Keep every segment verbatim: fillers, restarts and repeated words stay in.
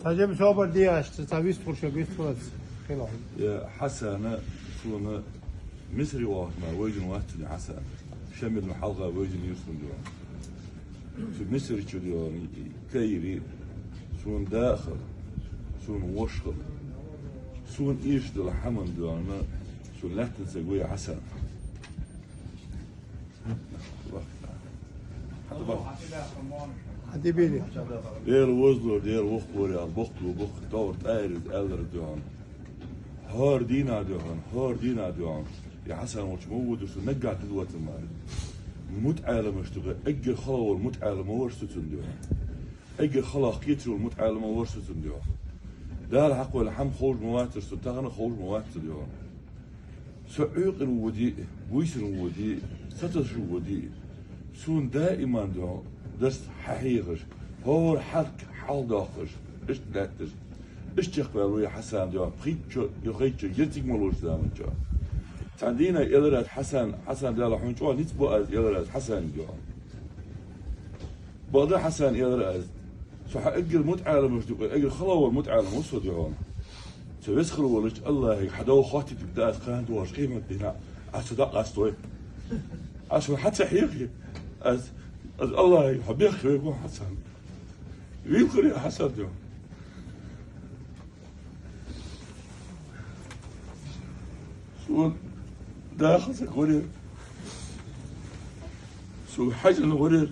Тажем собар диаш, ца вист хурша, вист хурца хила. Я Хьасана, суна Мисри вахтма вайдин ватсуни Хьасан. Шамилна хьалха вайдин юсун дюан. Цу Мисри чу дюан, Каири, сун даха, сун вошха, сун иш дала хьаман дюан, сун латтан са гуя Хьасан. Хьадибили. Дела возлур, Дела вохлур, ял бохлу, бох, тавр тайрид, аллар дюан. Хор дина дюан, хор дина дюан. Я Хьасан, вочу ма вудур су, наггахь дудватамар. МутаӀаламаш дуга, эггар халавар мутаӀалама вар су цун дюан. Эггар халах кхетарул мутаӀалама вар су цун дюан. Дала хьакъвала хьам ховш ма вацар су, тахана ховш ма вацар дюан. Со Ӏуьйкъина води, буйсина води, сатасуш води. Сун даиман дюан, дарс хьахьехаш, хӀора хьарк хьалдоккхаш, иштта лаьтташ. Иштта чекхваьлла вай Хьасан дюан, пхийтта чо, юхайччо, ерциг ма луш заман чо. Цхьан дийнахь элар аз Хьасан, Хьасан Дала хьуна чӀоагӀа ниц бу аз элар аз Хьасан дюан. Бада Хьасан элар аз. Со хьан эггар мутаӀаламаш ду, эггар халавар мутаӀалам ву со дюан. Со весхар волаш Аллахьига хьан дов хоттитиг да аз кхана дугӀаш къемат дина, аз со дакъастой. Аз хьан ца хьехи. Аз, аз Аллахьига хьан бехк хьоьгу Хьасан. Вилхар я Хьасан дюан. Сун даха ца гурир. Сун хьажан гурир.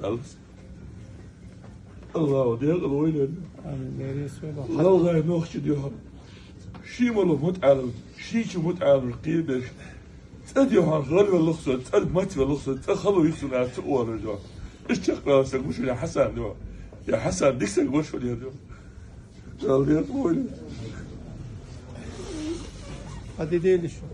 Аллас. Аллаху декъал вайлер. Амин. Лалгай нохчи дюхар. Шималу мутаӀалам, шичу мутаӀалам кхебеш. ЦӀа дехьан гӀарвеллух со, цӀа мац веллух со, цӀа халу йих сун аз ца оалар дехьан. Иш чекхвелла саг ву шуна Хьасан дехьан. Я Хьасан дика саг ву шуна дехьан. Дала дехьа война. А дидели шу.